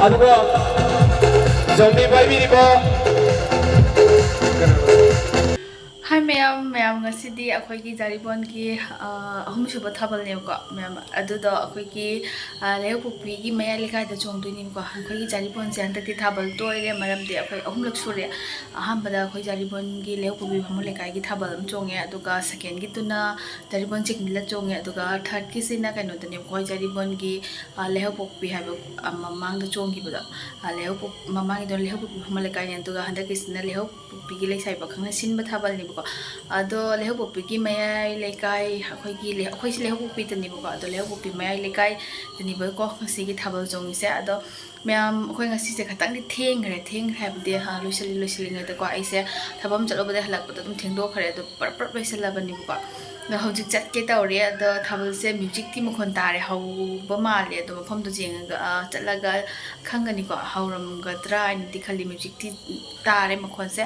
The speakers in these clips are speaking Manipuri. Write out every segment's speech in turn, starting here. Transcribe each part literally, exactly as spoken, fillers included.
ꯑꯗꯨꯒ ꯖꯣꯝꯕꯤ ꯄꯥꯏꯕꯤꯔꯤꯕ ꯍꯥꯏ ꯃꯌꯥꯝ, ꯃꯌꯥꯝ ꯉꯁꯤꯗꯤ ꯑꯩꯈꯣꯏꯒꯤ ꯖꯥꯔꯤꯕꯣꯟꯒꯤ, ꯑ, ꯑꯍꯨꯝꯁꯨꯕ ꯊꯥꯕꯜꯅꯦꯕꯀꯣ ꯃꯌꯥꯝ꯫ ꯑꯗꯨꯗꯣ ꯑꯩꯈꯣꯏꯒꯤ, ꯑ, ꯂꯩꯍꯧꯄꯣꯛꯄꯤꯒꯤ ꯃꯌꯥꯏ ꯂꯩꯀꯥꯏꯗ ꯆꯣꯡꯗꯣꯏꯅꯦꯕꯀꯣ꯫ ꯑꯩꯈꯣꯏꯒꯤ ꯖꯥꯔꯤꯕꯣꯟꯁꯦ ꯍꯟꯗꯛꯇꯤ ꯊꯥꯕꯜ ꯇꯣꯏꯔꯦ, ꯃꯔꯝꯗꯤ ꯑꯩꯈꯣꯏ ꯑꯍꯨꯝꯂꯛ ꯁꯨꯔꯦ꯫ ꯑꯍꯥꯟꯕꯗ ꯑꯩꯈꯣꯏ ꯖꯥꯔꯤꯕꯣꯟꯒꯤ ꯂꯩꯍꯧꯄꯣꯛꯄꯤ ꯚꯥꯃꯣꯟ ꯂꯩꯀꯥꯏꯒꯤ ꯊꯥꯕꯜ ꯑꯃ ꯆꯣꯡꯉꯦ, ꯑꯗꯨꯒ ꯁꯦꯀꯦꯟꯒꯤꯗꯨꯅ ꯖꯥꯔꯤꯕꯣꯟ ꯆꯤꯡꯂ ꯆꯣꯡꯉꯦ, ꯑꯗꯨꯒ ꯊꯥꯔꯠꯀꯤꯁꯤꯅ ꯀꯩꯅꯣꯗꯅꯦꯕꯀꯣ, ꯑꯩꯈꯣꯏ ꯖꯥꯔꯤꯕꯣꯟꯒꯤ, ꯑ, ꯂꯩꯍꯧꯄꯣꯛꯄꯤ ꯍꯥꯏꯕ, ꯑ, ꯃꯃꯥꯡꯗ ꯆꯣꯡꯈꯤꯕꯗꯣ, ꯑ, ꯂꯩꯍꯧꯄꯣꯛ-, ꯃꯃꯥꯡꯒꯤꯗꯣ ꯂꯩꯍꯧꯄꯣꯛꯄꯤ ꯚꯥꯃꯣꯟ ꯂꯩꯀꯥꯏꯅꯦ, ꯑꯗꯨꯒ ꯍꯟꯗꯛꯀꯤꯁꯤꯅ ꯂꯩꯍꯧ ꯄꯣꯛꯄꯤꯒꯤ ꯂꯩꯁꯥꯕꯤ ꯄꯥꯈꯪꯅ ꯁꯤꯟꯕ ꯊꯥꯕꯜꯅꯦꯕꯀꯣ꯫ ꯑꯗꯣ ꯂꯩꯍꯧꯄꯣꯛꯄꯤꯒꯤ ꯃꯌꯥꯏ ꯂꯩꯀꯥꯏ, ꯑꯩꯈꯣꯏꯒꯤ ꯂꯩ-, ꯑꯩꯈꯣꯏꯁꯦ ꯂꯩꯍꯧꯄꯣꯛꯄꯤꯗꯅꯦꯕꯀꯣ꯫ ꯑꯗꯣ ꯂꯩꯍꯧꯄꯣꯛꯄꯤ ꯃꯌꯥꯏ ꯂꯩꯀꯥꯏꯗꯅꯦꯕꯀꯣ ꯉꯁꯤꯒꯤ ꯊꯥꯕꯜ ꯆꯣꯡꯉꯤꯁꯦ꯫ ꯑꯗꯣ ꯃꯌꯥꯝ, ꯑꯩꯈꯣꯏ ꯉꯁꯤꯁꯦ ꯈꯇꯪꯗꯤ ꯊꯦꯡꯈ꯭ꯔꯦ꯫ ꯊꯦꯡꯈ꯭ꯔꯦ ꯍꯥꯏꯕꯗꯤ, ꯑ, ꯂꯣꯏꯁꯤꯜꯂꯤ-, ꯂꯣꯏꯁꯤꯜꯂꯤꯉꯩꯗꯀꯣ ꯑꯩꯁꯦ ꯊꯕꯛ ꯑꯃ ꯆꯠꯂꯨꯕꯗ ꯍꯜꯂꯛꯄꯗ ꯑꯗꯨꯝ ꯊꯦꯡꯗꯣꯛꯈ꯭ꯔꯦ꯫ ꯑꯗꯣ ꯄꯔꯞ ꯄꯔꯞ ꯂꯣꯏꯁꯤꯜꯂꯕꯅꯦꯕꯀꯣ꯫ ꯑꯗꯣ ꯍꯧꯖꯤꯛ ꯆꯠꯀꯦ ꯇꯧꯔꯦ꯫ ꯑꯗꯣ ꯊꯥꯕꯜꯁꯦ ꯃ꯭ꯌꯨꯖꯤꯛꯇꯤ ꯃꯈꯣꯟ ꯇꯥꯔꯦ, ꯍꯧꯕ ꯃꯥꯜꯂꯦ꯫ ꯑꯗꯣ ꯃꯐꯝꯗꯣ ꯌꯦꯡꯉꯒ, ꯑ, ꯆꯠꯂꯒ ꯈꯪꯒꯅꯤꯀꯣ, ꯍꯧꯔꯝꯒꯗ꯭ꯔꯥ ꯍꯥꯏꯅꯗꯤ ꯈꯜꯂꯤ꯫ ꯃ꯭ꯌꯨꯖꯤꯛꯇꯤ ꯇꯥꯔꯦ ꯃꯈꯣꯟꯁꯦ꯫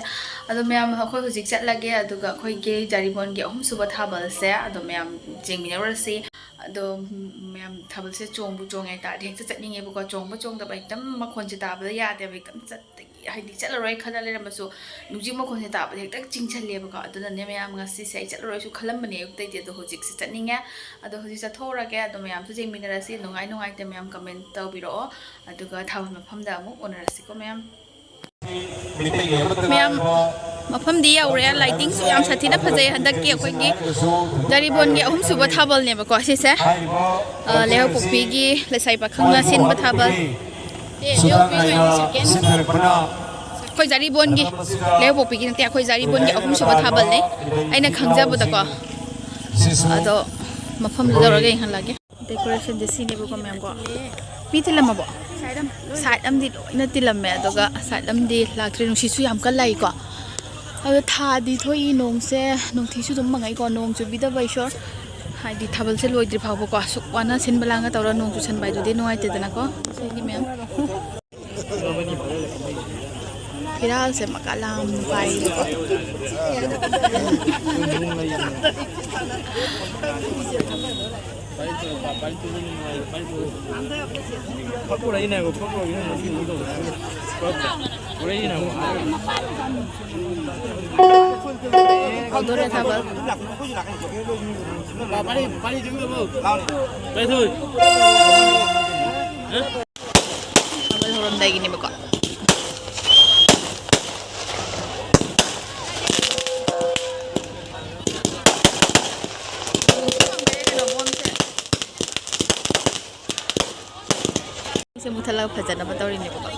ꯑꯗꯣ ꯃꯌꯥꯝ, ꯑꯩꯈꯣꯏ ꯍꯧꯖꯤꯛ ꯆꯠꯂꯒꯦ, ꯑꯗꯨꯒ ꯑꯩꯈꯣꯏꯒꯤ ꯖꯥꯔꯤꯕꯣꯟꯒꯤ ꯑꯍꯨꯝꯁꯨꯕ ꯊꯥꯕꯜꯁꯦ ꯑꯗꯣ ꯃꯌꯥꯝ ꯌꯦꯡꯃꯤꯟꯅꯔꯨꯔꯁꯤ꯫ ꯑꯗꯣ ꯃꯌꯥꯝ ꯊꯥꯕꯜꯁꯦ ꯆꯣꯡꯕꯨ ꯆꯣꯡꯉꯦ ꯍꯥꯏꯇꯥꯔꯗꯤ ꯍꯦꯛꯇ ꯆꯠꯅꯤꯡꯉꯦꯕꯀꯣ꯫ ꯆꯣꯡꯕ ꯆꯣꯡꯗꯕ ꯍꯦꯛꯇ ꯃꯈꯣꯟꯁꯦ ꯇꯥꯕꯗ ꯌꯥꯗꯦꯕ, ꯍꯦꯛꯇ ꯆꯠꯇꯒꯤ-, ꯍꯥꯏꯗꯤ ꯆꯠꯂꯔꯣꯏ ꯈꯜꯂ ꯂꯩꯔꯝꯕꯁꯨ ꯃ꯭ꯌꯨꯖꯤꯛ ꯃꯈꯣꯟꯁꯦ ꯇꯥꯕꯗ ꯍꯦꯛꯇ ꯆꯤꯡꯁꯤꯜꯂꯦꯕꯀꯣ꯫ ꯑꯗꯨꯅꯅꯦ ꯃꯌꯥꯝ, ꯉꯁꯤꯁꯦ ꯑꯩ ꯆꯠꯂꯔꯣꯏꯁꯨ ꯈꯜꯂꯝꯕꯅꯦ ꯑꯌꯨꯛꯇꯩꯗꯤ, ꯑꯗꯣ ꯍꯧꯖꯤꯛꯁꯦ ꯆꯠꯅꯤꯡꯉꯦ꯫ ꯑꯗꯣ ꯍꯧꯖꯤꯛ ꯆꯠꯊꯣꯛꯎꯔꯒꯦ꯫ ꯑꯗꯣ ꯃꯌꯥꯝꯁꯨ ꯌꯦꯡꯃꯤꯟꯅꯔꯁꯤ꯫ ꯅꯨꯡꯉꯥꯏ ꯅꯨꯡꯉꯥꯏꯇꯦ ꯃꯌꯥꯝ ꯀꯃꯦꯟ ꯇꯧꯕꯤꯔꯛꯑꯣ, ꯑꯗꯨꯒ ꯊꯥꯕꯜ ꯃꯐꯝꯗ ꯑꯃꯨꯛ ꯎꯅꯔꯁꯤꯀꯣ ꯃꯌꯥꯝ꯫ ꯃꯌꯥꯝ, ꯃꯐꯝꯗꯤ ꯌꯧꯔꯦ꯫ ꯂꯥꯏꯇꯤꯡꯁꯨ ꯌꯥꯝ ꯁꯥꯊꯤꯅ ꯐꯖꯩ꯫ ꯍꯟꯗꯛꯀꯤ ꯑꯩꯈꯣꯏꯒꯤ ꯖꯥꯔꯤꯕꯣꯟꯒꯤ ꯑꯍꯨꯝꯁꯨꯕ ꯊꯥꯕꯜꯅꯦꯕꯀꯣ ꯁꯤꯁꯦ꯫ ꯑ, ꯂꯩꯍꯧꯄꯣꯛꯄꯤꯒꯤ ꯂꯩꯁꯥꯏ ꯄꯥꯈꯪꯅ ꯁꯤꯟꯕ ꯊꯥꯕꯜ꯫ ꯑꯦ, ꯂꯩꯍꯧꯄꯣꯛꯄꯤ ꯑꯣꯏꯅ ꯁꯦꯀꯦꯟ꯫ ꯑꯩꯈꯣꯏ ꯖꯥꯔꯤꯕꯣꯟꯒꯤ, ꯂꯩꯍꯧꯄꯣꯛꯄꯤꯒꯤ ꯅꯠꯇꯦ, ꯑꯩꯈꯣꯏ ꯖꯥꯔꯤꯕꯣꯟꯒꯤ ꯑꯍꯨꯝꯁꯨꯕ ꯊꯥꯕꯜꯅꯦ ꯑꯩꯅ ꯈꯪꯖꯕꯗꯀꯣ꯫ ꯑꯗꯣ ꯃꯐꯝꯗꯨ ꯌꯧꯔꯒ ꯌꯦꯡꯍꯜꯂꯒꯦ꯫ ꯗꯦꯀꯣꯔꯦꯁꯟꯁꯦ ꯁꯤꯅꯦꯕꯀꯣ ꯃꯌꯥꯝꯀꯣ꯫ ꯃꯤ ꯊꯤꯜꯂꯝꯃꯕꯣ? ꯁꯥꯏꯠ ꯑꯃꯗꯤ ꯂꯣꯏꯅ ꯇꯤꯜꯂꯝꯃꯦ, ꯑꯗꯨꯒ ꯁꯥꯏꯠ ꯑꯃꯗꯤ ꯂꯥꯛꯇ꯭ꯔꯤ꯫ ꯅꯨꯡꯁꯤꯠꯁꯨ ꯌꯥꯝ ꯀꯜꯂꯛꯏꯀꯣ꯫ ꯑꯗꯣ ꯊꯥꯗꯤ ꯊꯣꯛꯏ, ꯅꯣꯡꯁꯦ, ꯅꯨꯡꯊꯤꯁꯨ ꯑꯗꯨꯝ ꯃꯪꯉꯛꯏꯀꯣ꯫ ꯅꯣꯡ ꯆꯨꯕꯤꯗꯕ ꯏꯁꯣꯔ, ꯍꯥꯏꯗꯤ ꯊꯥꯕꯜꯁꯦ ꯂꯣꯏꯗ꯭ꯔꯤ ꯐꯥꯎꯕꯀꯣ꯫ ꯑꯁꯨꯛ ꯋꯥꯅ ꯁꯤꯟꯕ ꯂꯥꯡꯕ ꯇꯧꯔ ꯅꯣꯡ ꯆꯨꯁꯟꯕ ꯍꯥꯏꯗꯨꯗꯤ ꯅꯨꯡꯉꯥꯏꯇꯦꯗꯅꯀꯣ꯫ ꯁꯤꯒꯤ ꯃꯌꯥꯝ ꯐꯤꯔꯥꯜꯁꯦ ꯃꯀꯥ ꯂꯥꯝꯅ ꯄꯥꯏꯔꯤꯀꯣ꯫ ꯍꯧꯗꯣꯔꯦ ꯊꯥꯕꯜ꯫ ꯊꯥꯕꯜ ꯍꯧꯔꯝꯗꯥꯏꯒꯤꯅꯦꯕꯀꯣ꯫ ꯁꯦ ꯃꯨꯊꯠꯂꯒ ꯐꯖꯅꯕ ꯇꯧꯔꯤꯅꯦꯕꯀꯣ꯫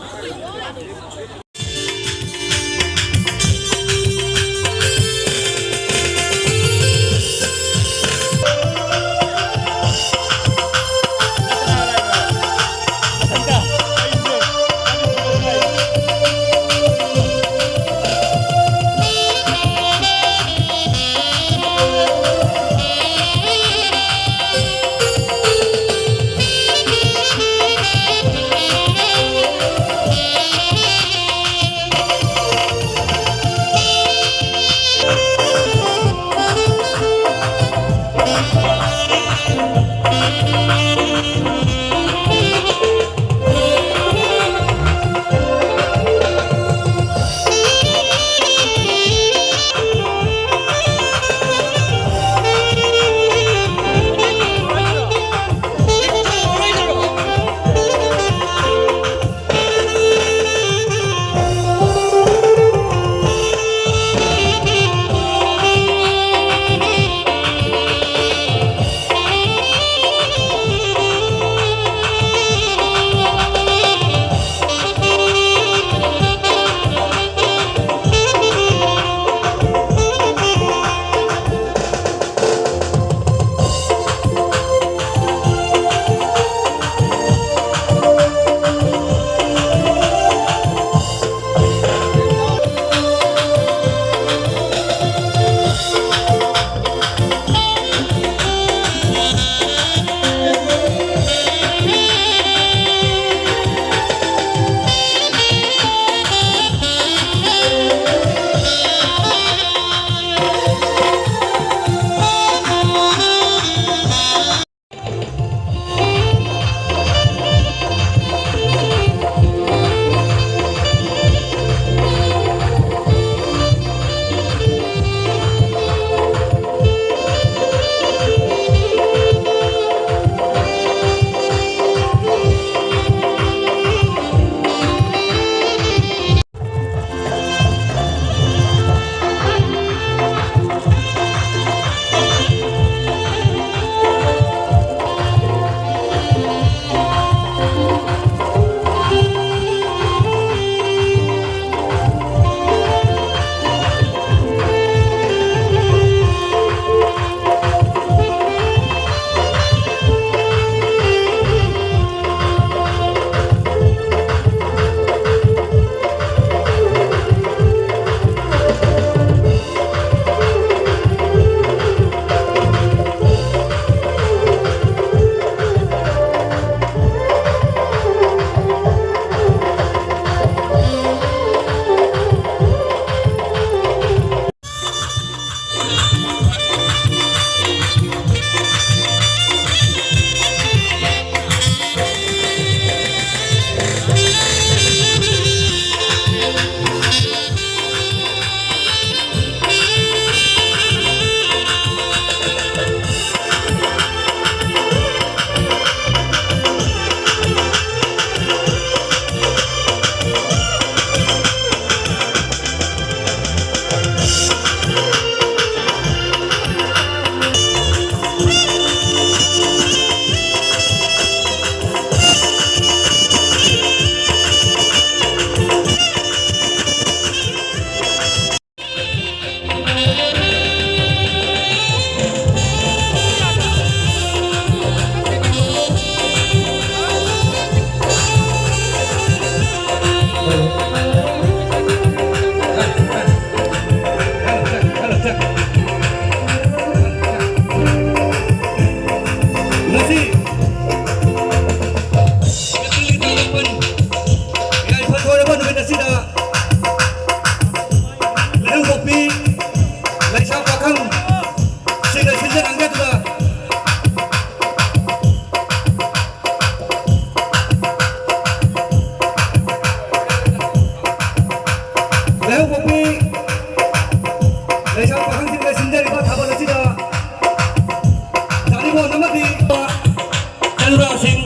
ꯅꯨꯄꯥꯁꯤꯡ,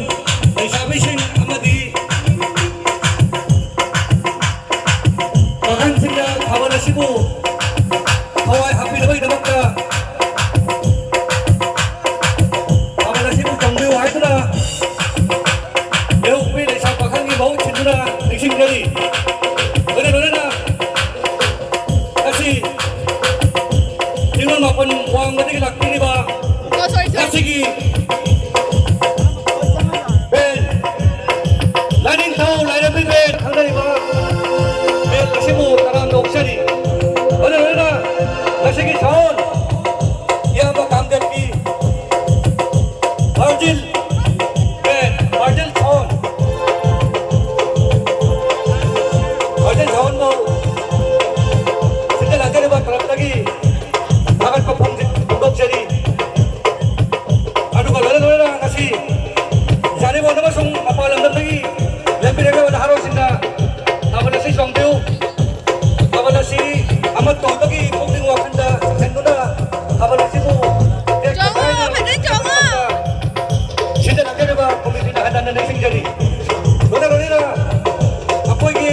ꯂꯩꯁꯥꯕꯤꯁꯤꯡ ꯑꯃꯗꯤ ꯄꯥꯈꯪꯁꯤꯡꯅ ꯊꯥꯕꯜ ꯑꯁꯤꯕꯨ ꯊꯋꯥꯏ ꯍꯥꯞꯄꯤꯅꯕꯒꯤꯗꯃꯛꯇ ꯊꯥꯕꯜ ꯑꯁꯤꯕꯨ ꯆꯣꯡꯕꯤꯌꯨ ꯍꯥꯏꯗꯨꯅ ꯂꯩꯍꯧꯕꯤ ꯂꯩꯁꯥ ꯄꯥꯈꯪꯒꯤ ꯃꯍꯨꯠ ꯁꯤꯟꯗꯨꯅ ꯅꯤꯡꯁꯤꯡꯖꯔꯤ꯫ ꯂꯣꯏꯅ ꯂꯣꯏꯅꯅ ꯉꯁꯤ ꯅꯤꯉꯣꯜ ꯃꯥꯄꯟ ꯋꯥꯡꯃꯗꯒꯤ ꯂꯥꯛꯄꯤꯔꯤꯕ ꯉꯁꯤꯒꯤ ꯕꯦꯟ, ꯂꯥꯏꯅꯤꯡꯊꯧ ꯂꯥꯏꯔꯦꯝꯕꯤ ꯕꯦꯟ ꯈꯪꯅꯔꯤꯕ ꯕꯦꯟ ꯑꯁꯤꯕꯨ ꯇꯔꯥꯝꯅ ꯑꯣꯛꯆꯔꯤ꯫ ꯂꯣꯏꯅ ꯂꯣꯏꯅꯅ ꯉꯁꯤꯒꯤ ꯁꯥꯎꯟ ꯏꯌꯥꯝꯕ ꯀꯥꯡꯖꯠꯀꯤ ꯃꯥꯔꯖꯤꯜ ꯕꯦꯟ, ꯃꯥꯔꯖꯤꯜ ꯁꯥꯎꯟ, ꯃꯥꯔꯖꯤꯜ ꯁꯥꯎꯟꯕꯨ ꯁꯤꯟꯖ ꯂꯥꯡꯖꯔꯤꯕ ꯇꯔꯞꯇꯒꯤ ꯊꯥꯒꯠꯄ ꯐꯣꯡꯖ-, ꯐꯣꯡꯗꯣꯛꯆꯔꯤ꯫ ꯑꯗꯨꯒ ꯂꯣꯏꯅ ꯂꯣꯏꯅꯅ ꯉꯁꯤ ꯖꯥꯔꯤꯕꯣꯟ ꯑꯃꯁꯨꯡ ꯃꯄꯥꯟ ꯂꯝꯗꯒꯤ ꯂꯦꯡꯕꯤꯔꯛꯂꯕ ꯅꯍꯥꯔꯣꯜꯁꯤꯡꯅ ꯊꯥꯕꯜ ꯑꯁꯤ ꯆꯣꯡꯕꯤꯌꯨ꯫ ꯊꯥꯕꯜ ꯑꯁꯤ ꯑꯃꯠꯇ ꯑꯣꯏꯕꯒꯤ ꯄꯨꯛꯅꯤꯡ ꯋꯥꯈꯜꯗ ꯆꯤꯡꯁꯤꯟꯗꯨꯅ ꯊꯥꯕꯜ ꯑꯁꯤꯕꯨ ꯇꯦꯛꯇ ꯆꯣꯡꯉꯣ, ꯀꯥꯏꯗꯅ ꯐꯖꯅ ꯆꯣꯡꯉꯣ꯫ ꯁꯤꯟꯖ ꯂꯥꯡꯖꯔꯤꯕ ꯀꯣꯃꯤꯇꯤꯗ ꯍꯟꯅ ꯍꯟꯅ ꯅꯤꯡꯁꯤꯡꯖꯔꯤ꯫ ꯂꯣꯏꯅ ꯂꯣꯏꯅꯅ ꯑꯩꯈꯣꯏꯒꯤ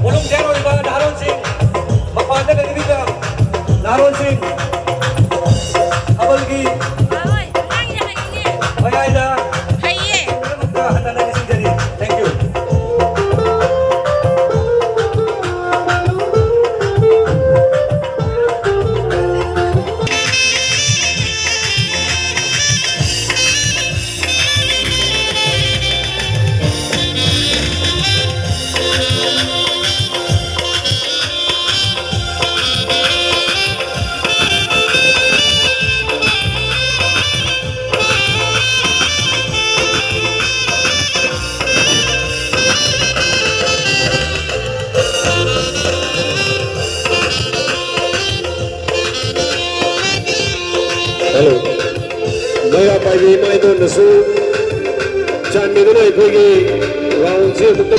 ꯚꯣꯂꯨꯟꯇꯤꯌꯔ ꯑꯣꯏꯕ ꯅꯍꯥꯔꯣꯜꯁꯤꯡ, ꯃꯄꯥꯟꯗ ꯂꯩꯕꯤꯕ ꯅꯍꯥꯔꯣꯜꯁꯤꯡ, ꯊꯥꯕꯜꯒꯤ ꯍꯣꯏ, ꯑꯉꯥꯡꯅ ꯍꯩꯅꯦ꯫ ꯃꯌꯥꯏꯗ ꯍꯩꯌꯦ꯫ ꯍꯟꯅ ꯍꯟꯅ ꯅꯤꯡꯁꯤꯡꯖꯔꯤ꯫ Thank you꯫ ꯍꯦꯜꯂꯣ꯫ ꯃꯩꯔꯥ ꯄꯥꯏꯕꯤ ꯏꯃꯥ ꯏꯕꯦꯟꯅꯁꯨ ꯆꯥꯟꯕꯤꯗꯨꯅ ꯑꯩꯈꯣꯏꯒꯤ ꯔꯥꯎꯟꯁꯤ ꯑꯃꯨꯛꯇ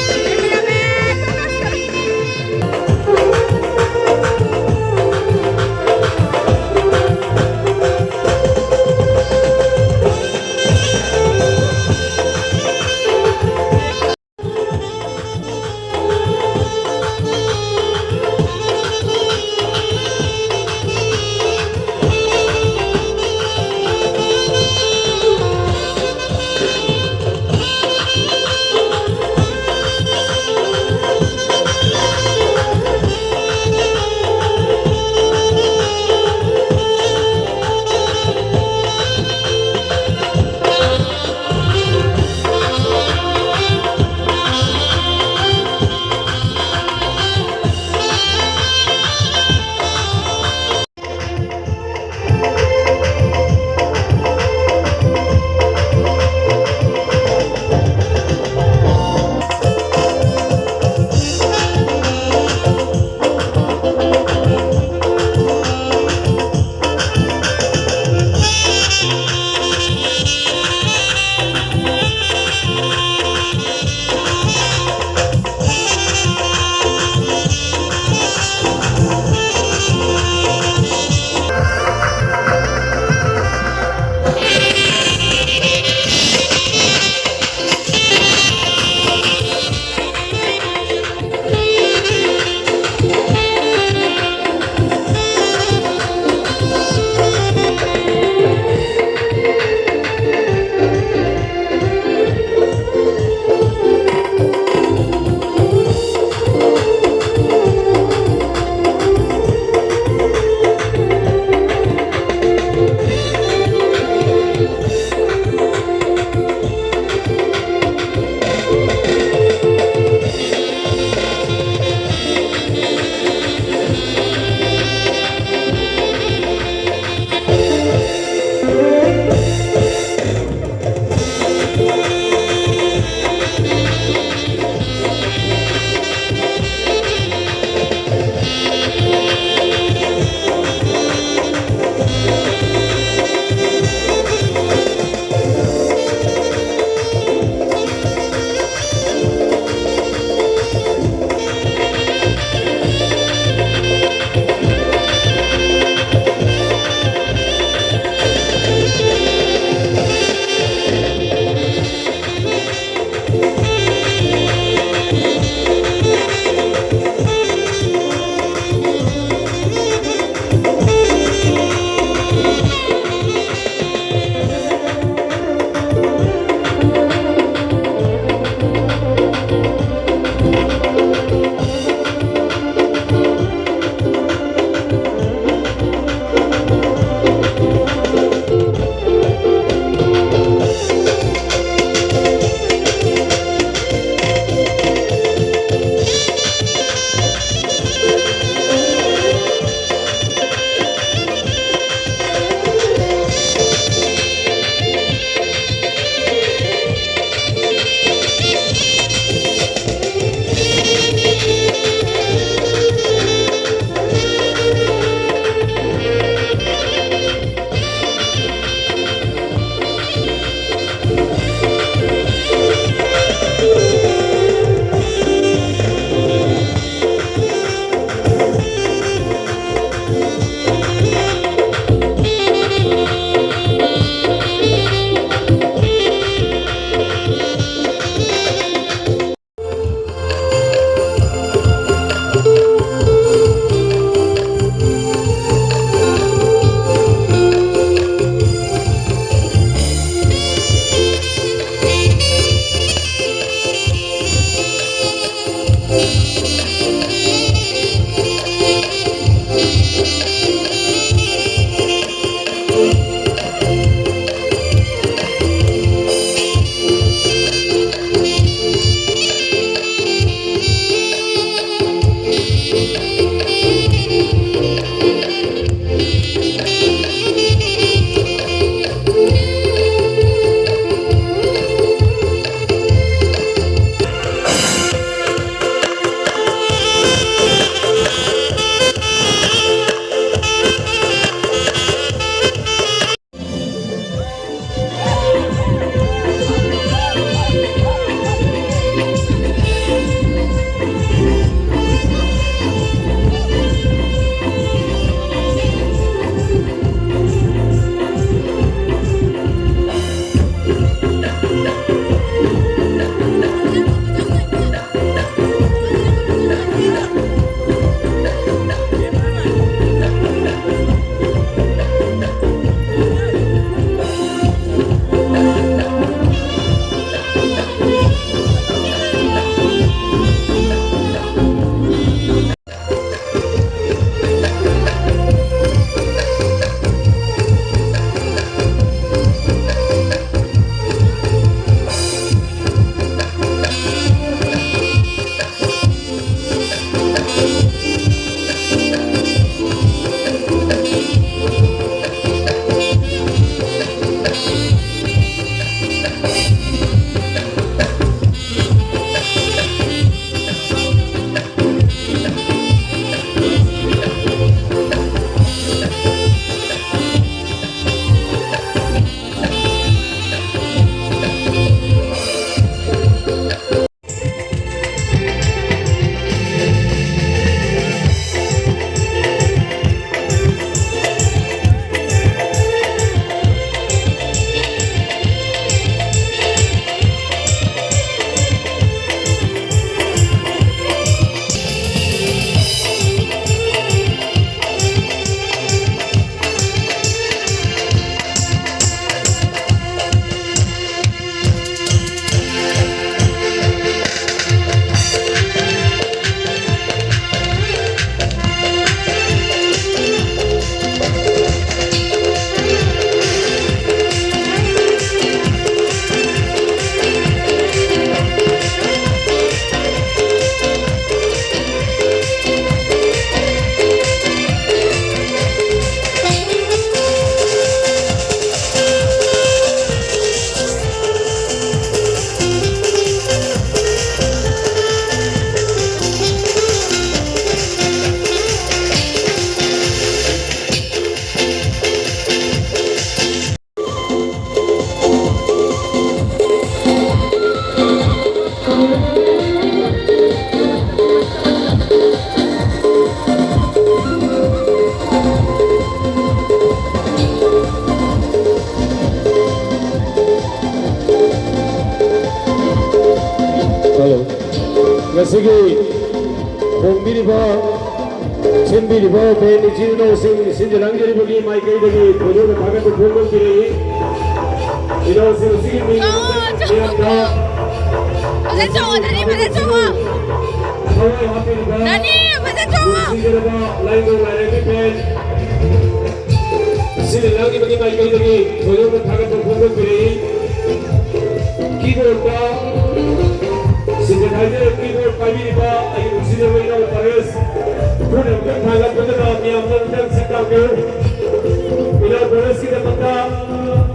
ꯉꯁꯤꯒꯤ ꯈꯣꯡꯕꯤꯔꯤꯕ, ꯁꯤꯟꯕꯤꯔꯤꯕ ꯕꯦꯟ ꯏꯆꯤꯜ ꯏꯅꯥꯎꯁꯤꯡ, ꯁꯤꯟꯖ ꯂꯥꯡꯖꯔꯤꯕꯒꯤ ꯃꯥꯏꯀꯩꯗꯒꯤ ꯊꯣꯏꯗꯣꯛꯅ ꯊꯥꯒꯠꯄ ꯐꯣꯡꯗꯣꯛꯄꯤꯔꯛꯏ꯫ ꯏꯅꯥꯎꯁꯤꯡ ꯑꯁꯤꯒꯤ ꯃꯤꯡ ꯃꯤꯌꯥꯝꯗ ꯐꯖꯅ ꯆꯣꯡꯉꯣ, ꯗꯅꯤ, ꯐꯖꯅ ꯆꯣꯡꯉꯣ꯫ ꯊꯋꯥꯏ ꯍꯥꯞꯄꯤꯔꯤꯕ ꯗꯅꯤ, ꯐꯖꯅ ꯆꯣꯡꯉꯣ꯫ ꯅꯨꯡꯁꯤꯖꯔꯕ ꯂꯥꯏꯕ ꯂꯥꯏꯔꯦꯝꯕꯤ ꯕꯦꯟ, ꯁꯤꯟꯖ ꯂꯥꯡꯖꯕꯒꯤ ꯃꯥꯏꯀꯩꯗꯒꯤ ꯊꯣꯏꯗꯣꯛꯅ ꯊꯥꯒꯠꯄ ꯐꯣꯡꯗꯣꯛꯄꯤꯔꯛꯏ꯫ ꯀꯤꯕꯣꯔꯗꯇ ꯁꯤꯟꯊꯦꯁꯥꯏꯖꯔ ꯀꯤꯕꯣꯔꯗ ꯄꯥꯏꯕꯤꯔꯤꯕ ꯑꯩꯒꯤ ꯅꯨꯡꯁꯤꯖꯔꯕ ꯏꯅꯥꯎ ꯄꯥꯔꯦꯁ, ꯈꯨꯠ ꯑꯃꯨꯛꯇꯪ ꯊꯥꯡꯒꯠꯄꯗꯨꯅ ꯃꯤꯌꯥꯝꯗ ꯑꯃꯨꯛꯇꯪ ꯁꯛ ꯇꯥꯛꯄꯤꯌꯨ꯫ ꯏꯅꯥꯎ ꯄꯥꯔꯦꯁꯀꯤꯗꯃꯛꯇ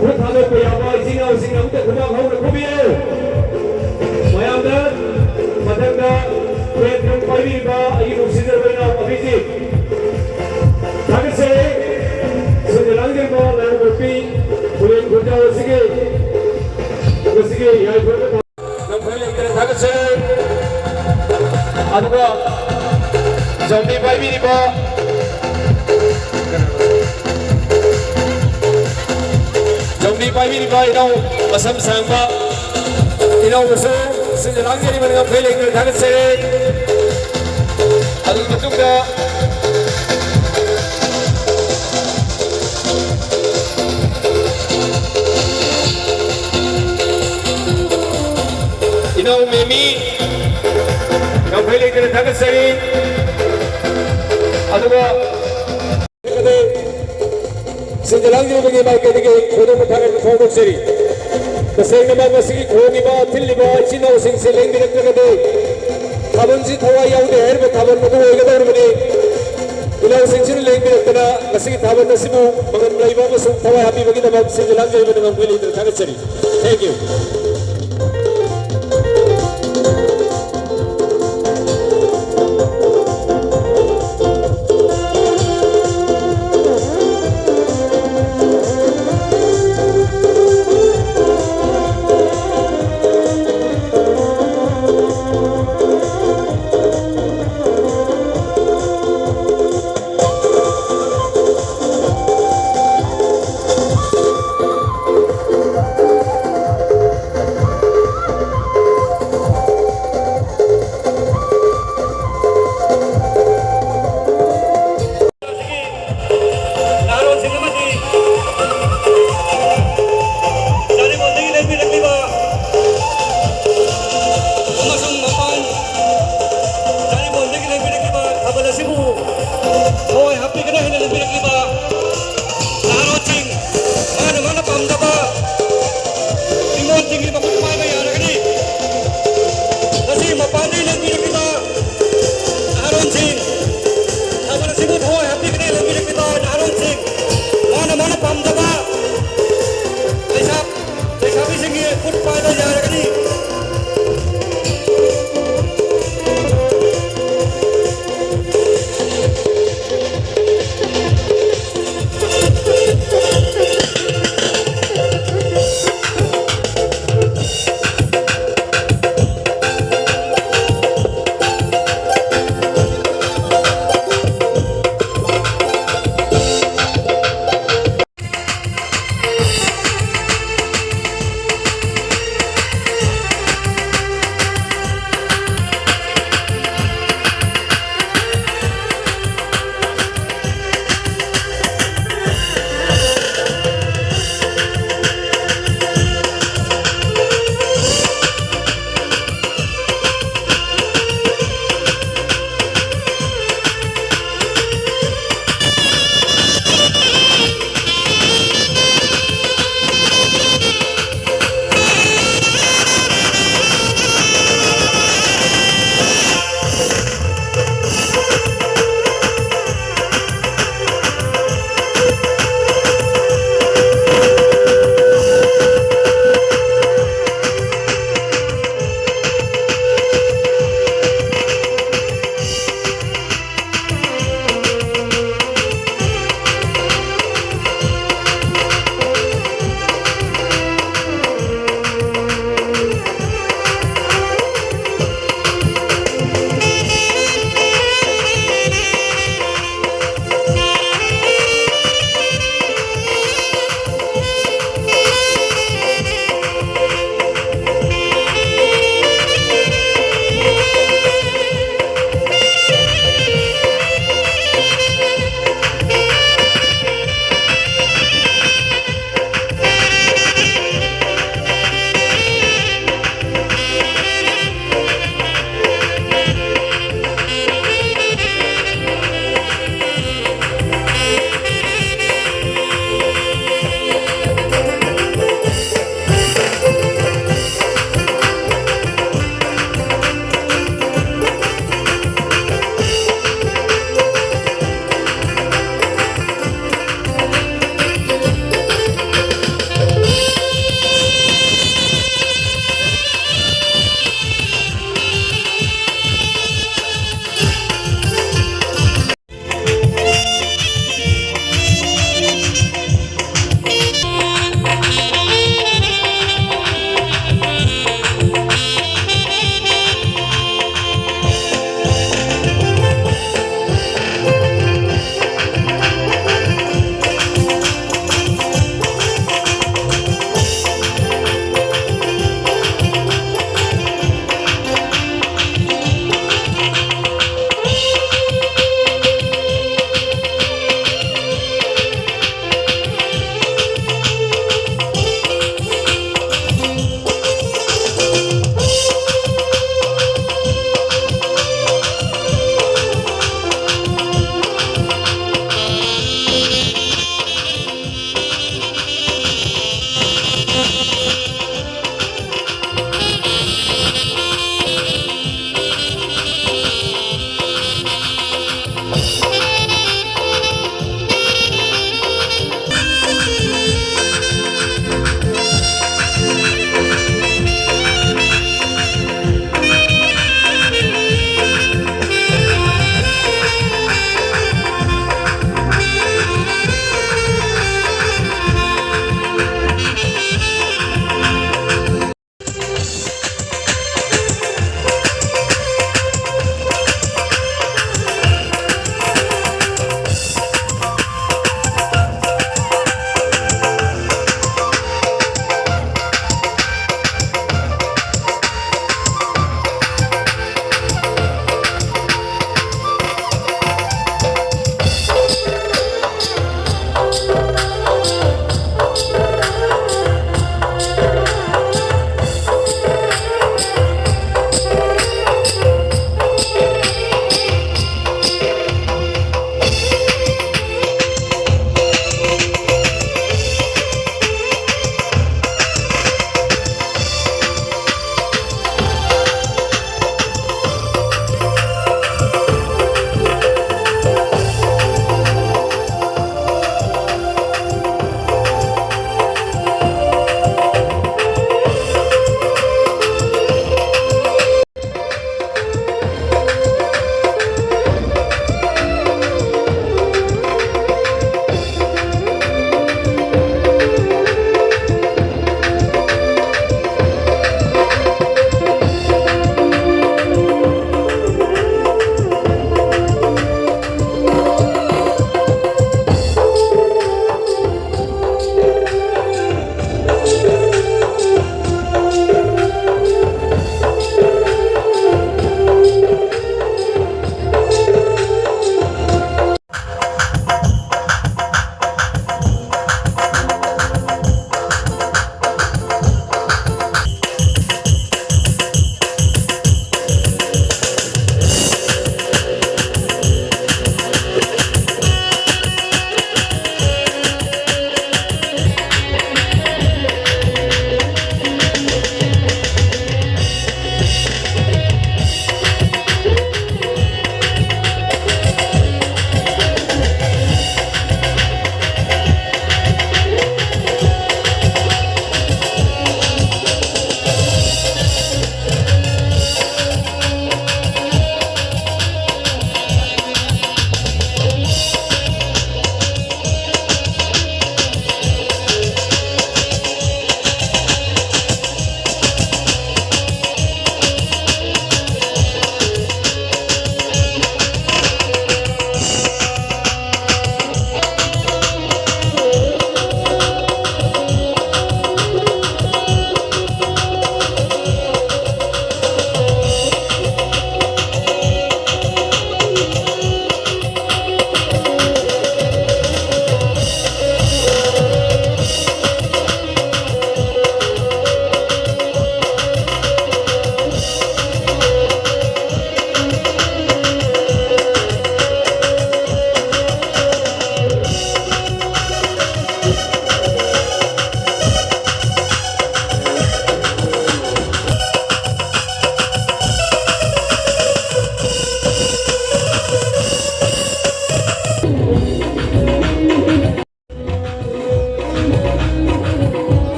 ꯈꯨꯠ ꯊꯥꯗꯣꯛꯄ ꯌꯥꯕ ꯏꯆꯤꯟ ꯏꯅꯥꯎꯁꯤꯡ ꯑꯃꯨꯛꯇ ꯈꯨꯕꯥꯛ ꯍꯧꯅ ꯈꯨꯕꯤꯌꯨ꯫ ꯃꯌꯥꯝꯗ ꯃꯊꯪꯗ ꯕꯦꯟ ꯗ꯭ꯔꯝ ꯄꯥꯏꯕꯤꯔꯤꯕ ꯑꯩꯒꯤ ꯅꯨꯡꯁꯤꯖꯔꯕ ꯏꯅꯥꯎ ꯑꯚꯤꯖꯤꯠ, ꯊꯥꯒꯠꯆꯔꯤ꯫ ꯁꯤꯟꯖ ꯂꯥꯡꯖꯔꯤꯕ ꯂꯥꯏꯔꯦꯝꯕꯤ ꯈꯨꯂꯦꯟ ꯈꯨꯟꯖꯥꯎ ꯑꯁꯤꯒꯤ ꯉꯁꯤꯒꯤ ꯌꯥꯏꯐꯔꯕ ꯉꯝꯈꯩ ꯂꯩꯇꯅ ꯊꯥꯒꯠꯆꯔꯤ꯫ ꯑꯗꯨꯒ ꯖꯥꯎꯂꯤ ꯄꯥꯏꯕꯤꯔꯤꯕ, ꯖꯥꯎꯂꯤ ꯄꯥꯏꯕꯤꯔꯤꯕ ꯏꯅꯥꯎ ꯃꯁꯝ ꯁꯥꯡꯕ ꯏꯅꯥꯎꯕꯨꯁꯨ ꯁꯤꯟꯖ ꯂꯥꯡꯖꯔꯤꯕ ꯉꯝꯈꯩ ꯂꯩꯇꯅ ꯊꯥꯒꯠꯆꯔꯤ꯫ ꯑꯗꯨꯒꯤ ꯃꯇꯨꯡꯗ ꯏꯅꯥꯎ ꯃꯦꯃꯤ, ꯉꯝꯈꯩ ꯂꯩꯇꯅ ꯊꯥꯒꯠꯆꯔꯤ꯫ ꯑꯗꯨꯒ ꯁꯤꯟꯖ ꯂꯥꯡꯖꯕꯒꯤ ꯃꯥꯏꯀꯩꯗꯒꯤ ꯊꯣꯏꯗꯣꯛꯄ ꯊꯥꯒꯠꯄ ꯐꯣꯡꯗꯣꯛꯆꯔꯤ꯫ ꯇꯁꯦꯡꯅꯃꯛ ꯃꯁꯤꯒꯤ ꯈꯣꯡꯉꯤꯕ, ꯊꯤꯜꯂꯤꯕ ꯏꯆꯤꯟ ꯏꯅꯥꯎꯁꯤꯡꯁꯦ ꯂꯦꯡꯕꯤꯔꯛꯇ꯭ꯔꯒꯗꯤ ꯊꯥꯕꯜꯁꯤ ꯊꯋꯥꯏ ꯌꯥꯎꯗꯦ ꯍꯥꯏꯔꯤꯕ ꯊꯥꯕꯜ ꯑꯗꯨ ꯑꯣꯏꯒꯗꯧꯔꯤꯕꯅꯤ꯫ ꯏꯅꯥꯎꯁꯤꯡꯁꯤꯅ ꯂꯦꯡꯕꯤꯔꯛꯇꯅ ꯉꯁꯤꯒꯤ ꯊꯥꯕꯜ ꯑꯁꯤꯕꯨ ꯃꯉꯝ ꯂꯩꯕ ꯑꯃꯁꯨꯡ ꯊꯋꯥꯏ ꯍꯥꯞꯄꯤꯕꯒꯤꯗꯃꯛ ꯁꯤꯟꯖ ꯂꯥꯡꯖꯔꯤꯕ ꯉꯝꯈꯩ ꯂꯩꯇꯅ ꯊꯥꯒꯠꯆꯔꯤ꯫ Thank you.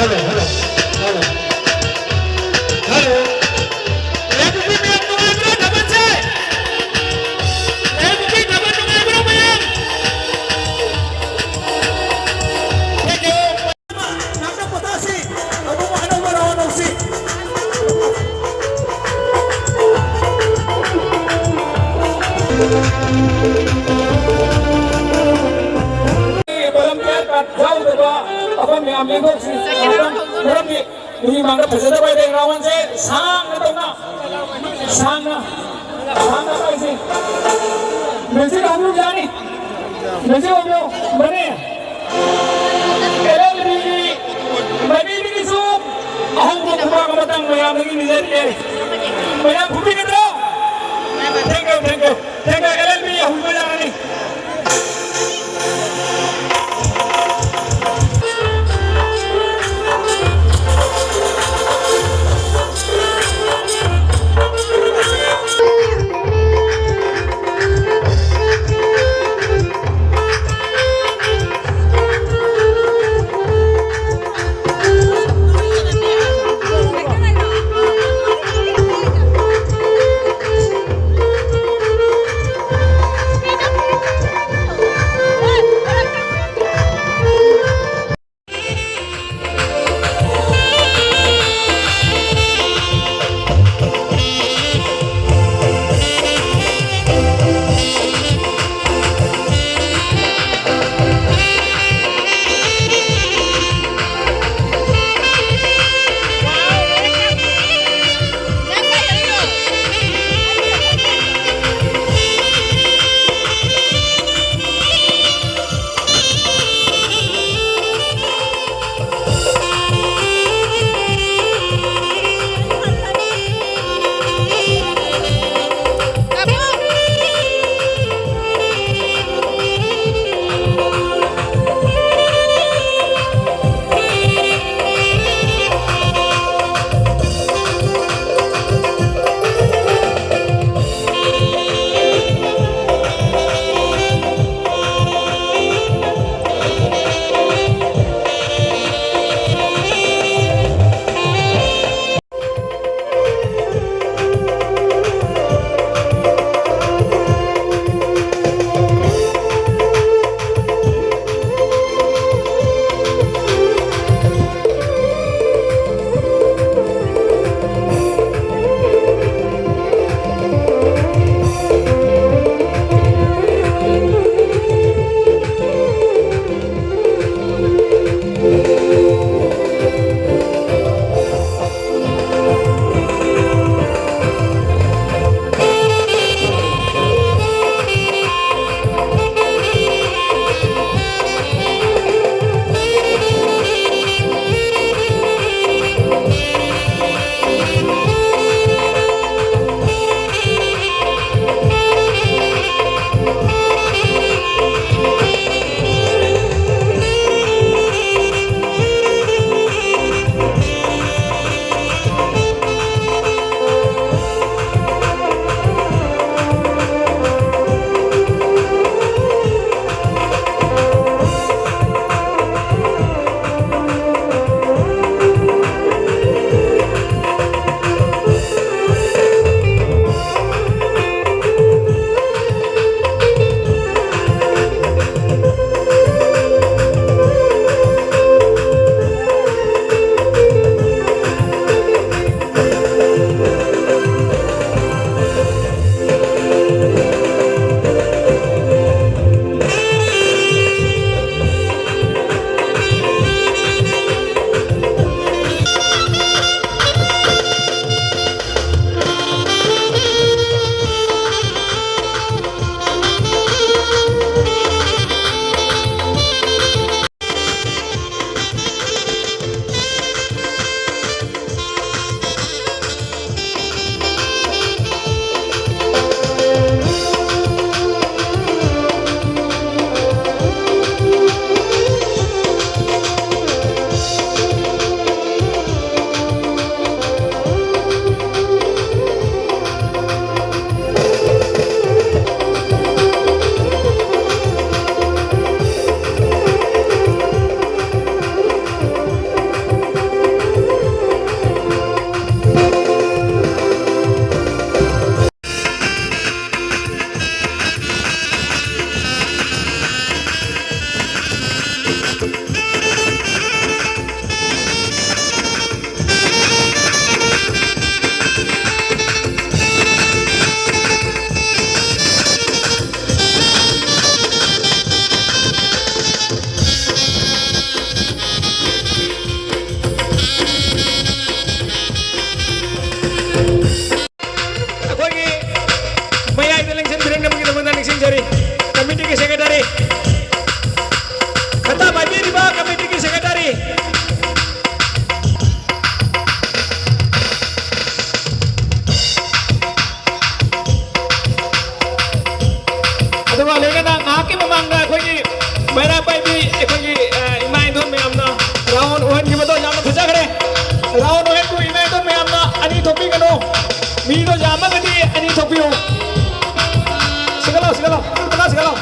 Hello, hello, hello, hello. ꯂꯩꯕꯥꯛꯀꯤ ꯃꯌꯥꯝ ꯅꯨꯡꯉꯥꯏꯕ꯭ꯔꯣ ꯊꯥꯕꯜꯁꯦ? ꯂꯩꯕꯥꯛꯀꯤ ꯊꯥꯕꯜ ꯅꯨꯡꯉꯥꯏꯕ꯭ꯔꯣ ꯃꯌꯥꯝ? ꯉꯥꯛꯇ ꯄꯣꯊꯥꯁꯤ꯫ ꯑꯃꯨꯛ ꯑꯅꯧꯕ round ꯍꯧꯁꯤ꯫ Volunteer card ꯌꯥꯎꯗꯕ ꯑꯩꯈꯣꯏ ꯃꯌꯥꯝ ꯂꯦꯡꯊꯣꯛꯁꯤ꯫ ꯃꯔꯝꯗꯤ ꯃꯤ ꯃꯥꯡꯗ ꯐꯖꯗꯕ ꯍꯥꯏꯗꯤ round ꯁꯦ ꯁꯥꯡꯅ ꯇꯧꯅ, ꯁꯥꯡꯅ, ꯁꯥꯡꯅ ꯇꯧꯁꯤ꯫ Music ꯍꯧꯕꯤꯔꯨ ꯌꯥꯅꯤ꯫ Music ꯍꯧꯕꯤꯔꯨ꯫ ꯃꯅꯦ꯫ ꯑꯦꯜ ꯑꯦꯜ ꯕꯤꯒꯤ ꯃꯥꯏꯀꯩꯗꯒꯤꯁꯨ ꯑꯍꯧꯕ ꯈꯨꯕꯥꯛ ꯑꯃꯇꯪ ꯃꯌꯥꯝꯗꯒꯤ ꯅꯤꯖꯔꯤꯌꯦ꯫ ꯃꯌꯥꯝ ꯐꯨꯕꯤꯒꯗ꯭ꯔꯣ? Thank you, thank you, thank you, L L B ꯍꯧꯕ ꯌꯥꯔꯅꯤ꯫ ꯑꯩꯈꯣꯏꯒꯤ, ꯑ, ꯏꯃꯥ ꯏꯟꯗꯣꯟ ꯃꯌꯥꯝꯅ ꯔꯥꯎꯟ ꯑꯣꯏꯍꯟꯈꯤꯕꯗꯣ ꯌꯥꯝꯅ ꯐꯖꯈ꯭ꯔꯦ꯫ ꯔꯥꯎꯟ ꯑꯣꯏꯍꯟꯕꯨ ꯏꯃꯥ ꯏꯟꯗꯣꯟ ꯃꯌꯥꯝꯅ ꯑꯅꯤ ꯊꯣꯛꯄꯤꯒꯅꯨ꯫ ꯃꯤꯗꯣ ꯌꯥꯝꯃꯒꯗꯤ ꯑꯅꯤ ꯊꯣꯛꯄꯤꯌꯨ꯫ ꯁꯤꯒꯠꯂꯣ, ꯁꯤꯒꯠꯂꯣ, ꯁꯤꯒꯠꯂꯣ, ꯁꯤꯒꯠꯂꯣ꯫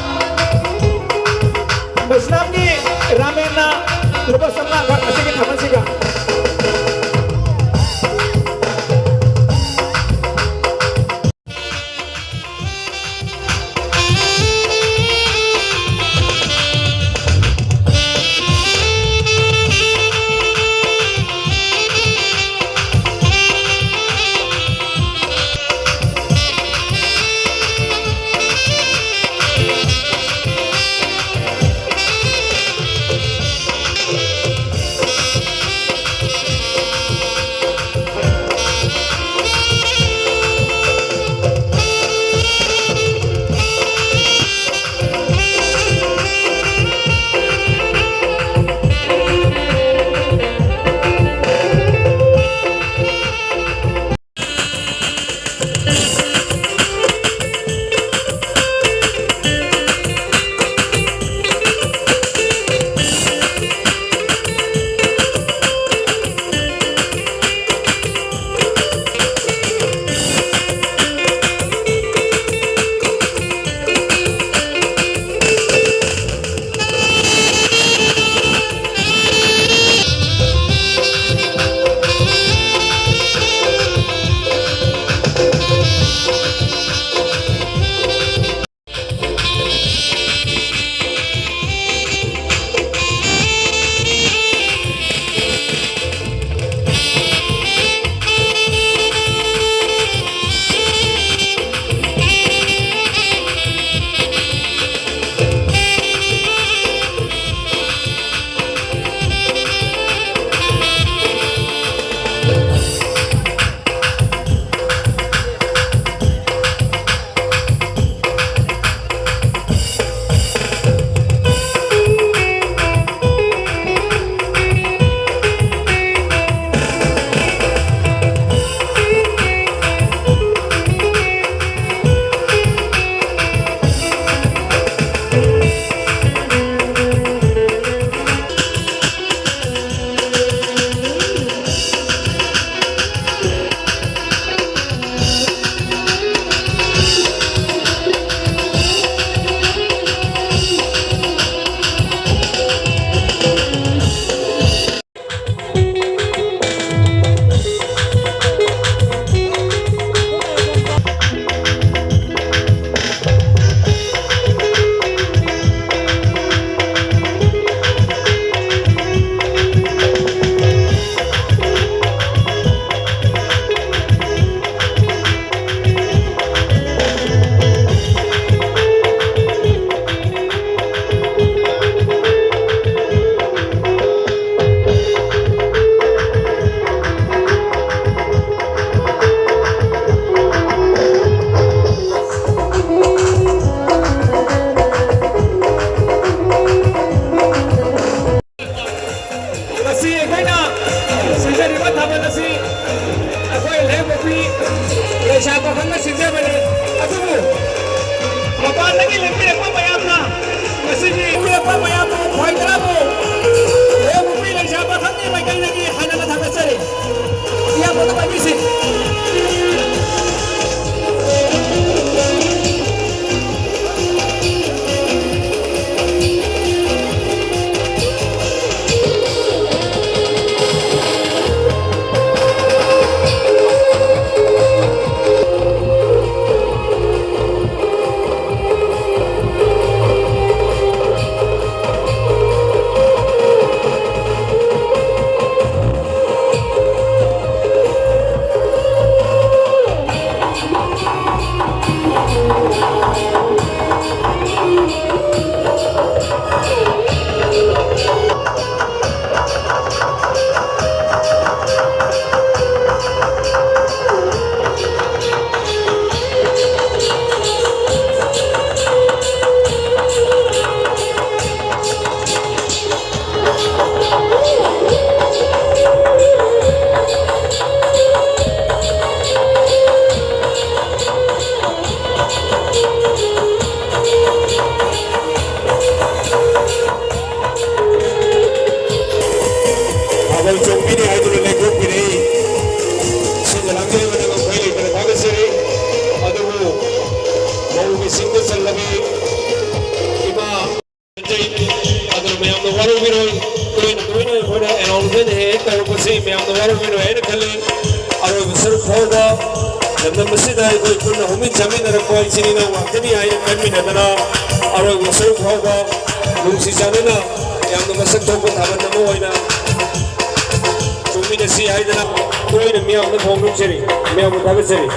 ꯕꯩꯁꯅꯥꯝꯒꯤ ꯔꯥꯃꯦꯟꯅ ꯂꯨꯄꯥ ꯆꯥꯝꯃꯉꯥ ꯈꯛ ꯑꯁꯤꯒꯤ ꯊꯥꯕꯜꯁꯤꯒ꯫ ꯃꯌꯥꯝꯅ ꯋꯥꯔꯧꯕꯤꯔꯣꯏ, ꯇꯣꯏꯅ ꯇꯣꯏꯅ ꯑꯩꯈꯣꯏꯅ announcement ꯍꯦꯛ ꯍꯦꯛ ꯇꯧꯔꯛꯄꯁꯤ ꯃꯌꯥꯝꯅ ꯋꯥꯔꯧꯕꯤꯔꯣꯏ ꯍꯥꯏꯅ ꯈꯜꯂꯤ꯫ ꯑꯔꯣꯏꯕ ꯁꯔꯨꯛ ꯐꯥꯎꯕ ꯂꯝꯗꯝ ꯑꯁꯤꯗ ꯑꯩꯈꯣꯏ ꯄꯨꯟꯅ ꯍꯧꯃꯤꯟ ꯆꯥꯃꯤꯟꯅꯔꯛꯄ ꯏꯆꯤꯟ ꯏꯅꯥꯎ ꯉꯥꯛꯇꯅꯤ ꯍꯥꯏꯅ ꯈꯟꯃꯤꯟꯅꯗꯅ ꯑꯔꯣꯏꯕ ꯁꯔꯨꯛ ꯐꯥꯎꯕ ꯅꯨꯡꯁꯤ ꯆꯥꯟꯅꯅ ꯌꯥꯝꯅ ꯃꯁꯛ ꯊꯣꯛꯄ ꯊꯥꯕꯜ ꯑꯃ ꯑꯣꯏꯅ ꯆꯣꯡꯃꯤꯟꯅꯁꯤ ꯍꯥꯏꯗꯅ ꯇꯣꯏꯅ ꯃꯤꯌꯥꯝꯗ ꯐꯣꯡꯗꯣꯛꯆꯔꯤ, ꯃꯤꯌꯥꯝꯕꯨ ꯊꯥꯒꯠꯆꯔꯤ꯫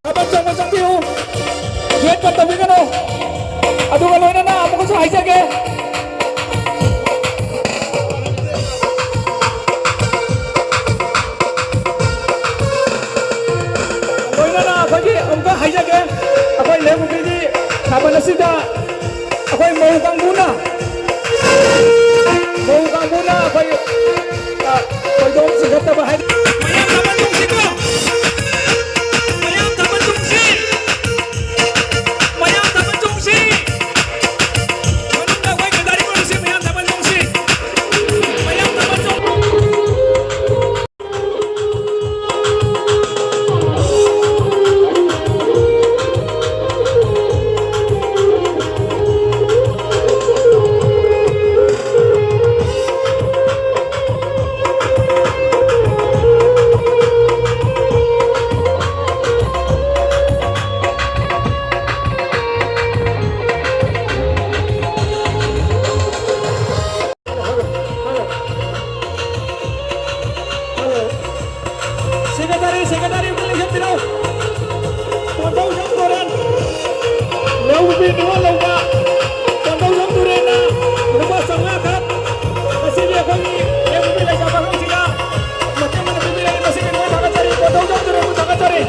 ꯊꯥꯕꯜ ꯆꯣꯡꯕ ꯆꯪꯕꯤꯌꯨ꯫ ꯒꯦꯠ ꯀꯠ ꯇꯧꯕꯤꯒꯅꯨ꯫ ꯑꯗꯨꯒ ꯂꯣꯏꯅꯅ ꯑꯃꯨꯛꯀꯁꯨ ꯍꯥꯏꯖꯒꯦ꯫ ꯂꯣꯏꯅꯅ ꯑꯩꯈꯣꯏꯒꯤ ꯑꯃꯨꯛꯀ ꯍꯥꯏꯖꯒꯦ꯫ ꯑꯩꯈꯣꯏ ꯂꯦꯡꯉꯨꯄꯤꯒꯤ ꯊꯥꯕꯜ ꯑꯁꯤꯗ ꯑꯩꯈꯣꯏ ꯃꯧ ꯀꯥꯡꯕꯨꯅ, ꯃꯧ ꯀꯥꯡꯕꯨꯅ ꯑꯩꯈꯣꯏ, ꯑ, ꯈꯣꯏꯗꯣꯝ ꯆꯤꯡꯈꯠꯇꯕ ꯍꯥꯏ-, ꯃꯌꯥꯝ ꯊꯥꯕꯜ ꯆꯣꯡꯁꯤꯀꯣ꯫ ꯃꯌꯥꯝ ꯊꯥꯕꯜ ꯆꯣꯡꯁꯤ꯫ ꯃꯌꯥꯝ ꯊꯥꯕꯜ ꯆꯣꯡꯁꯤ꯫ ꯃꯅꯨꯡꯗ ꯑꯩꯈꯣꯏ ꯒꯥꯔꯤ ꯄꯨꯔꯁꯤ, ꯃꯌꯥꯝ ꯊꯥꯕꯜ ꯆꯣꯡꯁꯤ꯫ ꯃꯌꯥꯝ ꯊꯥꯕꯜ ꯆꯣꯡ- Secretary, secretary ꯑꯝꯇ ꯂꯦꯡꯁꯤꯟꯕꯤꯔꯛꯎ꯫ ꯀꯣꯟꯊꯧꯖꯝ ꯇꯨꯔꯦꯟ꯫ ꯂꯧ ꯎꯕꯤ ꯅꯤꯉꯣꯜ ꯂꯧꯕ ꯀꯣꯟꯊꯧꯖꯝ ꯇꯨꯔꯦꯟꯅ ꯂꯨꯄꯥ ꯆꯥꯝꯃꯉꯥ ꯈꯛ ꯉꯁꯤꯒꯤ ꯑꯩꯈꯣꯏꯒꯤ ꯂꯧ ꯎꯕꯤ ꯂꯩꯖꯥ ꯄꯥꯈꯪꯁꯤꯡꯅ ꯃꯇꯦꯡ ꯑꯣꯏꯅ ꯄꯤꯕꯤꯔꯛꯏ꯫ ꯃꯁꯤꯒꯤ ꯅꯤꯉꯣꯜ ꯊꯥꯒꯠꯆꯔꯤ, ꯀꯣꯟꯊꯧꯖꯝ ꯇꯨꯔꯦꯟꯕꯨ ꯊꯥꯒꯠꯆꯔꯤ꯫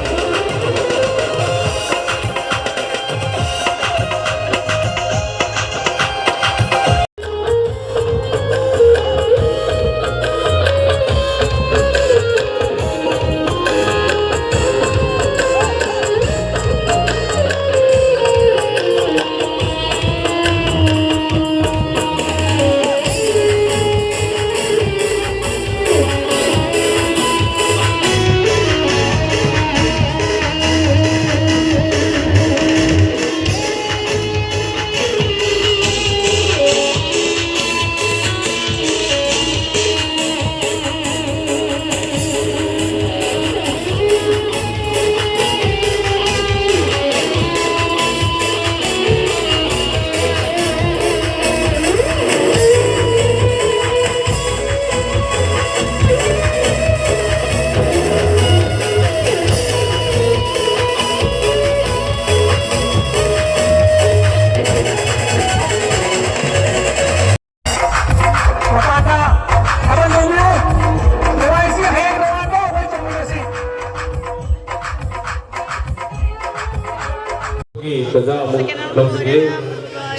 ꯇꯥꯟꯖꯥ ꯑꯃꯨꯛ ꯂꯧꯖꯒꯦ꯫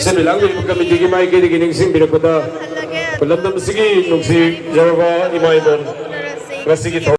ꯁꯤꯟꯃꯤ ꯂꯥꯡꯃꯤꯔꯤꯕ ꯀꯃꯤꯇꯤꯒꯤ ꯃꯥꯏꯀꯩꯗꯒꯤ ꯅꯤꯡꯁꯤꯡꯕꯤꯔꯛꯄꯗ, ꯂꯝꯗꯝꯁꯤꯒꯤ ꯅꯨꯡꯁꯤꯖꯔꯕ ꯏꯃꯥ ꯏꯕꯦꯟ, ꯉꯁꯤꯒꯤ ꯊꯧꯔꯝ